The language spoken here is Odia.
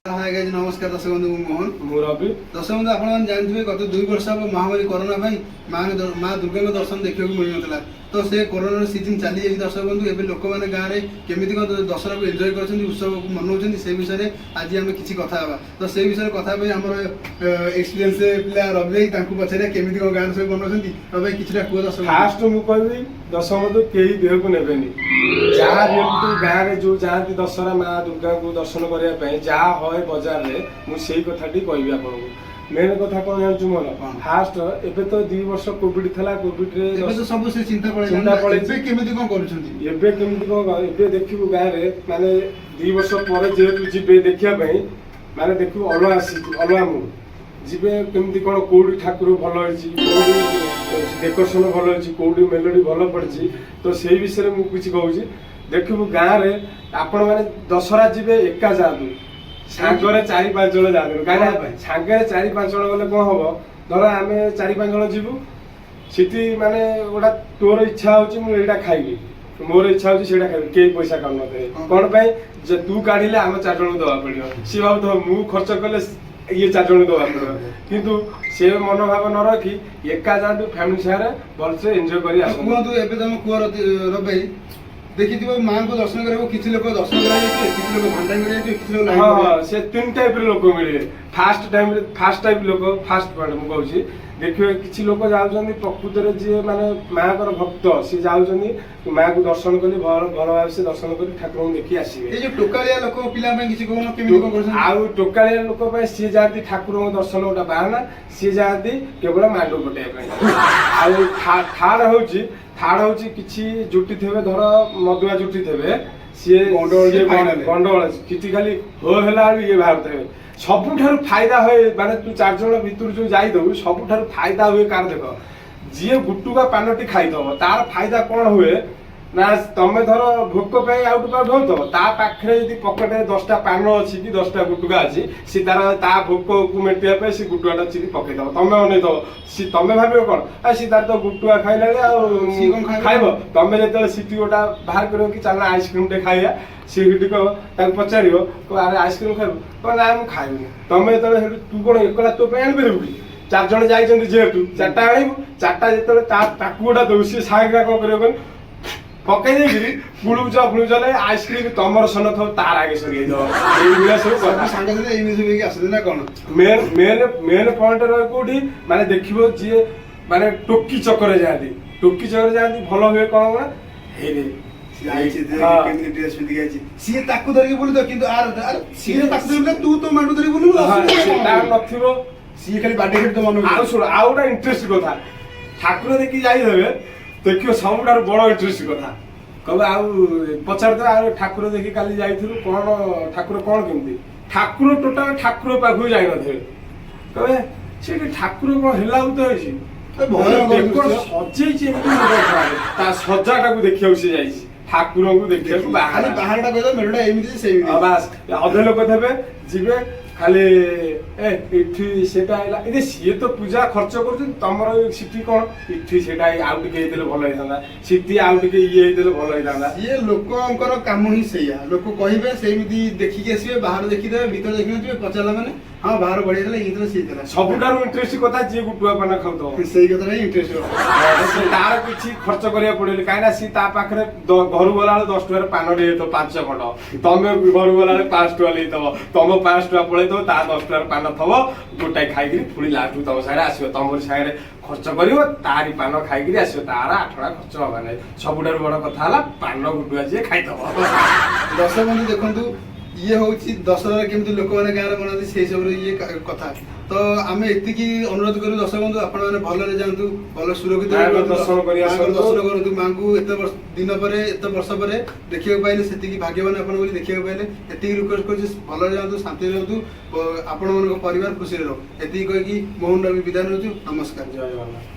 ହାଏ ଗାଇଜ, ନମସ୍କାର ଦର୍ଶକ ବନ୍ଧୁ, ମୁଁ ମୋହନ। ମୁଁ ରବି। ଦର୍ଶକ ବନ୍ଧୁ, ଆପଣମାନେ ଜାଣିଥିବେ, ଗତ 2 ବର୍ଷ ହେବ ମହାମାରୀ କରୋନା ପାଇଁ ମା ଦୁର୍ଗାଙ୍କ ଦର୍ଶନ ଦେଖିବାକୁ ମିଳୁନଥିଲା। ତ ସେ କରୋନାର ସିଜନ ଚାଲିଯାଇଛି। ଦର୍ଶକ ବନ୍ଧୁ, ଏବେ ଲୋକମାନେ ଗାଁରେ କେମିତି କଣ ଦଶହରାକୁ ଏନ୍ଜୟ କରୁଛନ୍ତି, ଉତ୍ସବକୁ ମନାଉଛନ୍ତି, ସେ ବିଷୟରେ ଆଜି ଆମେ କିଛି କଥା ହେବା। ତ ସେଇ ବିଷୟରେ କଥା ହେବା ପାଇଁ ଆମର ଏକ୍ସପିରିଏନ୍ସ ପିଲା ରବି ଭାଇ, ତାଙ୍କୁ ପଚାରିବା କେମିତି କଣ ଗାଁରେ ସବୁ ମନାଉଛନ୍ତି। ରବି ଭାଇ, କିଛିଟା କୁହ ଦର୍ଶକ ବନ୍ଧୁ। ଫାଷ୍ଟ ମୁଁ କହିବି ଦର୍ଶକ ବନ୍ଧୁ, କେହି ଦେହକୁ ନେବେନି। ଯାହା ଯେମିତି ଗାଁରେ ଯୋଉ ଯାଆନ୍ତି ଦଶହରା ମା ଦୁର୍ଗାଙ୍କୁ ଦର୍ଶନ କରିବା ପାଇଁ, ଯାହା ହଏ ବଜାରରେ, ମୁଁ ସେଇ କଥାଟି କହିବି ଆପଣଙ୍କୁ। ମେନ୍ କଥା କଣ ଜାଣିଛୁ ମୋର? କଣ? ଫାଷ୍ଟ ଏବେ ତ 2 ବର୍ଷ କୋଭିଡ ଥିଲା, କୋଭିଡ ରେ ଏବେ ତ ସବୁ ସେ ଚିନ୍ତା ପଳେଇଲାଣି। ଚିନ୍ତା ପଳେଇଛି। ଏବେ କେମିତି କଣ କରୁଛନ୍ତି? ଏବେ କେମିତି କଣ, ଏବେ ଦେଖିବୁ ଗାଁରେ ମାନେ 2 ବର୍ଷ ପରେ ଯେହେତୁ ଯିବେ ଦେଖିବା ପାଇଁ, ମାନେ ଦେଖିବୁ ଅଲଗା ଅଲଗା ମୁଡ। ଯିବେ, କେମିତି କଣ, କୋଉଠି ଠାକୁର ଭଲ ହେଇଛି, କୋଉଠି ଡେକୋରେସନ ଭଲ ହେଇଛି, କୋଉଠି ମେଲୋଡି ଭଲ ପଡିଛି, ତ ସେଇ ବିଷୟରେ ମୁଁ କିଛି କହୁଛି। ଦେଖିବୁ ଗାଁରେ ଆପଣମାନେ ଦଶହରା ଯିବେ, ଏକା ଯାଆନ୍ତୁ, ସାଙ୍ଗରେ ଚାରି ପାଞ୍ଚ ଜଣ ଯାଆନ୍ତୁ। କାହିଁକିନା କଣ ପାଇଁ? ସାଙ୍ଗରେ ଚାରି ପାଞ୍ଚ ଜଣ ଗଲେ କଣ ହବ? ଧର ଆମେ ଚାରି ପାଞ୍ଚ ଜଣ ଯିବୁ ସେଠି, ମାନେ ଗୋଟା ତୋର ଇଚ୍ଛା ହଉଛି ମୁଁ ଏଇଟା ଖାଇବି, ମୋର ଇଚ୍ଛା ହଉଛି ସେଇଟା ଖାଇବି, କେହି ପଇସା କାଢୁନଥିବେ। କଣ ପାଇଁ ଯେ ତୁ କାଢିଲେ ଆମ ଚାରି ଜଣଙ୍କୁ ଦବାକୁ ପଡିବ। ସିଏ ଭାବୁଥିବ ମୁଁ ଖର୍ଚ୍ଚ କଲେ ଇଏ ଚାରି ଜଣଙ୍କୁ ଦବାକୁ ପଡିବ। କିନ୍ତୁ ସେ ମନୋଭାବ ନ ରଖି ଏକା ଯାଆନ୍ତୁ, ଫ୍ୟାମିଲି ସାଙ୍ଗରେ ଭଲସେ ଏନ୍ଜୟ କରି ତ ଆସନ୍ତୁ। କୁହନ୍ତୁ, ଏବେ ତମେ କୁହ ରବି ଭାଇ, ଦେଖିଥିବ ମାଙ୍କୁ ଦର୍ଶନ କରିବାକୁ କିଛି ଲୋକ ଦର୍ଶନ କରିବାକୁ ଯାଇଥିବେ, କିଛି ଲୋକ ଭାଣ୍ଡାମି କରିବାକୁ ଯାଇଥିବେ, କିଛି ଲୋକ ଲାଇନ୍ ହଁ, ସେ ତିନି ଟାଇପର ଲୋକ ମିଳିବେ। ଫାଷ୍ଟ ଟାଇମରେ, ଫାଷ୍ଟ ଟାଇପ ଲୋକ, ଫାଷ୍ଟ ପଏଣ୍ଟ ମୁଁ କହୁଛି, ଦେଖିବେ କିଛି ଲୋକ ଯାଉଛନ୍ତି, ପ୍ରକୃତରେ ଯିଏ ମାନେ ମାଙ୍କର ଭକ୍ତ, ସିଏ ଯାଉଛନ୍ତି ମାଙ୍କୁ ଦର୍ଶନ କରି, ଭଲ ଭଲ ଭାବେ ସେ ଦର୍ଶନ କରି ଠାକୁରଙ୍କୁ ଦେଖି ଆସିବେ। ଏଇ ଯୋଉ ଟୋକାଳିଆ ଲୋକ ପିଲାଙ୍କ ପାଇଁ କିଛି କହୁନ, କେମିତି କଣ କରୁଛନ୍ତି? ଆଉ ଟୋକାଳିଆ ଲୋକ ପାଇଁ, ସିଏ ଯାଆନ୍ତି ଠାକୁରଙ୍କ ଦର୍ଶନ ଗୋଟେ ବାହାନା, ସିଏ ଯାଆନ୍ତି କେବଳ ମାଣ୍ଡୁ ପଟେଇବା ପାଇଁ। ଆଉ ଥାର୍ଡ ହଉଛି କିଛି ଜୁଟି ଥିବେ, ଧର ମଦୁଆ ଜୁଟି ଥିବେ, ସିଏ ଗଣ୍ଡଗୋଳ ସିଏ final। ଗଣ୍ଡଗୋଳ କିଛି ଖାଲି ହୋ ହେଲା ବେଳକୁ ଇଏ ବାହାରୁଥିବେ। ସବୁଠାରୁ ଫାଇଦା ହୁଏ, ମାନେ ତୁ ଚାରି ଜଣ ଭିତରୁ ଯୋଉ ଯାଇଦବୁ, ସବୁଠାରୁ ଫାଇଦା ହୁଏ କାର ଦେଖ, ଯିଏ ଗୁଟୁକା ପାନଟି ଖାଇଦବ ତାର ଫାଇଦା କଣ ହୁଏ ନା, ତମେ ଧର ଭୋକ ପାଇଁ ଆଉଟୁ ପାଉଟୁ ହଉଥିବ, ତା ପାଖରେ ଯଦି ପକେଟରେ 10ଟା ପାନ ଅଛି କି 10ଟା ଗୁଟୁକା ଅଛି, ସେ ତାର ତା ଭୋକକୁ ମେଣ୍ଟିବା ପାଇଁ ସେ ଗୁଟୁକାଟା ଚିରି ପକେଇଦବ। ତମେ ଅନେଇଦବ, ସି ତମେ ଭାବିବ କଣ, ଆ ସିଏ ତାର ତ ଗୁଟୁକା ଖାଇଲାଣି ଆଉ ସିଏ କଣ ଖାଇବ? ଖାଇବ। ତମେ ଯେତେବେଳେ ସିଟି ଗୋଟା ବାହାର କରିବ କି ଚାଲ ଆଇସ୍କ୍ରିମ ଟେ ଖାଇବା, ସିଏ ସେଠି କହିବ, ତାକୁ ପଚାରିବ, କହିବ, ଆରେ ଆଇସ୍କ୍ରିମ ଖାଇବୁ? କହିବ, ନା ମୁଁ ଖାଇବିନି। ତମେ ଯେତେବେଳେ ସେଠୁ, ତୁ କଣ ଏକଲା ତୋ ପାଇଁ ଆଣିପାରିବୁ କି? ଚାରି ଜଣ ଯାଇଛନ୍ତି ଯେହେତୁ ଚାରିଟା ଆଣିବୁ। ଚାରିଟା ଯେତେବେଳେ ତାକୁ ଗୋଟା ଦବୁ, ସିଏ ସାଙ୍ଗେ କଣ କରିବ କହିଲୁ? ପକେଇ ଦେଇକିରି ପୁଳୁଚ ଫୁଳୁଚ ଆଇସ୍କ୍ରିମ ତମର ସରିନଥିବ, ତାର ଆଗେ ସରିଯାଇଥିବ। ଏଇଭଳିଆ ସବୁ ସବୁ କଥା। ସାଙ୍ଗସାଥି ଏମିତି ସବୁ ହେଇକି ଆସୁଛନ୍ତି ନା କଣ? ମେନ୍ ମେନ୍ ମେନ୍ ପଏଣ୍ଟ ରହେ କୋଉଠି, ମାନେ ଦେଖିବ ଯିଏ ମାନେ ଟୋକି ଚକରେ ଯାଆନ୍ତି, ଟୋକି ଚକରେ ଯାଆନ୍ତି, ଭଲ ହୁଏ କଣ ନା ହେଇରେ ସିଏ ଆଇଛି, ଦେଖ କେମିତି ଡ୍ରେସ ପିନ୍ଧିକି ଆଇଛି। ସିଏ ତାକୁ ଧରିକି ବୁଲୁଥିବ, କିନ୍ତୁ ଆର ଆରେ ସିଏ ତାକୁ ଧରିକି ବୁଲିଲେ, ତୁ ତୋ ମାଣ୍ଡୁ ଧରିକି ବୁଲିବୁ, ଅସୁବିଧା ସେ କଣ? ତାର ନଥିବ। ସିଏ ଖାଲି ବାଡେଇ ଖେଳି ତ ମନ ଆଉ ଶୁଣ, ଆଉ ଗୋଟେ ଇଣ୍ଟରେଷ୍ଟ କଥା, ଠାକୁର ଦେଖି ଯାଇଦେବେ, ଦେଖିବ ସବୁଠାରୁ ବଡ ଇଣ୍ଟରେଷ୍ଟ କଥା, କହିବେ ଆଉ ପଚାରିଦେବେ, ଆଉ ଠାକୁର ଦେଖି କାଲି ଯାଇଥିଲୁ, କଣ ଠାକୁର କଣ କେମିତି? ଠାକୁର ଟୋଟାଲ ଠାକୁର ପାଖକୁ ଯାଇନଥିବେ। କହିବେ ସେଠି ଠାକୁର କଣ ହେଲା ତ ହେଇଛି। ଭୟଙ୍କର ଦେଖ, ଦୃଶ୍ୟ। ସଜେଇଛି ଏମିତି, ମୁଣ୍ଡ ଖରାପ। ତା ସଜାଟାକୁ ଦେଖିବାକୁ ସେ ଯାଇଛି, ଠାକୁରଙ୍କୁ ଦେଖିବାକୁ ଖାଲି ବାହାରେ ବାହାରଟା କହିଦବ, ମେଢଟା ଏମିତି ସେମିତି। ଆଉ ବାସ୍, ଅଧେ ଲୋକ ଥେବେ, ଯିବେ ଖାଲି ଏ ଏଠି ସେଟା ହେଲା, ଏ ସିଏ ତ ପୂଜା ଖର୍ଚ୍ଚ କରୁଛନ୍ତି, ତମର ସେଠି କଣ, ଏଠି ସେଟା ଆଉ ଟିକେ ହେଇଥିଲେ ଭଲ ହେଇଥାନ୍ତା, ସେଠି ଆଉ ଟିକେ ଇଏ ହେଇଥିଲେ ଭଲ ହେଇଥାନ୍ତା। ସିଏ ଲୋକଙ୍କର କାମ ହିଁ ସେଇଆ। ଲୋକ କହିବେ, ସେମିତି ଦେଖିକି ଆସିବେ, ବାହାରୁ ଦେଖିଦେବେ, ଭିତରେ ଦେଖିନଥିବେ। ପଚାରିଲା ମାନେ ହଁ, ବାହାର ବଢିଆ ଥିଲା, ଇଏ ଥିଲା, ସିଏ ଥିଲା। ସବୁଠାରୁ ଇଣ୍ଟରେଷ୍ଟ କଥା, ଯିଏ ଗୁଟୁଆ ପାନ ଖାଉଥିବ। ସେଇ କଥାଟା ହିଁ ଇଣ୍ଟରେଷ୍ଟ। ସେ ତାର କିଛି ଖର୍ଚ୍ଚ କରିବାକୁ ପଡିବନି, କାହିଁକି ନା ସିଏ ତା ପାଖରେ ଘରୁ ଗଲାବେଳେ 10 ଟଙ୍କାରେ ପାନ ନେଇଯାଇଥିବ ପାଞ୍ଚ ଖଣ୍ଡ, ତମେ ଘରୁ ଗଲାବେଳେ 500 ଟଙ୍କା ନେଇଥିବ, ତମ 500 ଟଙ୍କା ପଳେଇଥିବ, ତା 10 ଟଙ୍କାର ପାନ ଥବ ଗୋଟାଏ, ଖାଇକିରି ପୁଣି ଲାଷ୍ଟକୁ ତମ ସାଙ୍ଗରେ ଆସିବ, ତମରି ସାଙ୍ଗରେ ଖର୍ଚ୍ଚ କରିବ, ତାରି ପାନ ଖାଇକିରି ଆସିବ, ତାର ଆଠଣା ଖର୍ଚ୍ଚ ହବା ନାହିଁ। ସବୁଠାରୁ ବଡ କଥା ହେଲା ପାନ ଗୁଟୁଆ ଯିଏ ଖାଇଦବ। ଦର୍ଶକ ବନ୍ଧୁ, ଦେଖନ୍ତୁ, ଇଏ ହଉଛି ଦଶହରାରେ କେମିତି ଲୋକମାନେ ଗାଁରେ ମନାନ୍ତି, ସେଇ ସବୁର ଇଏ କଥା। ତ ଆମେ ଏତିକି ଅନୁରୋଧ କରିବୁ ଦର୍ଶକ ବନ୍ଧୁ, ଆପଣମାନେ ଭଲରେ ଯାଆନ୍ତୁ, ଭଲ ସୁରକ୍ଷିତ ମାଆଙ୍କ ରୁହନ୍ତୁ, ଦର୍ଶନ କରି ମାଆଙ୍କ ଆସନ୍ତୁ। ଦର୍ଶନ କରନ୍ତୁ। ମାଙ୍କୁ ଏତେ ବର୍ଷ ଦିନ ପରେ, ଏତେ ବର୍ଷ ପରେ ଦେଖିବାକୁ ପାଇଲେ, ସେତିକି ଭାଗ୍ୟବାନ ଆପଣ ବୋଲି ଦେଖିବାକୁ ପାଇଲେ। ଏତିକି ରିକ୍ୱେଷ୍ଟ କରୁଛି, ଭଲରେ ଯାଆନ୍ତୁ, ଶାନ୍ତିରେ ରୁହନ୍ତୁ, ଆପଣମାନଙ୍କ ପରିବାର ଖୁସିରେ ରହୁ। ଏତିକି କହିକି ମୋହନ ରବି ବିଦାୟ ନେଉଛୁ। ନମସ୍କାର। ଜୟ ଜଗନ୍ନାଥ।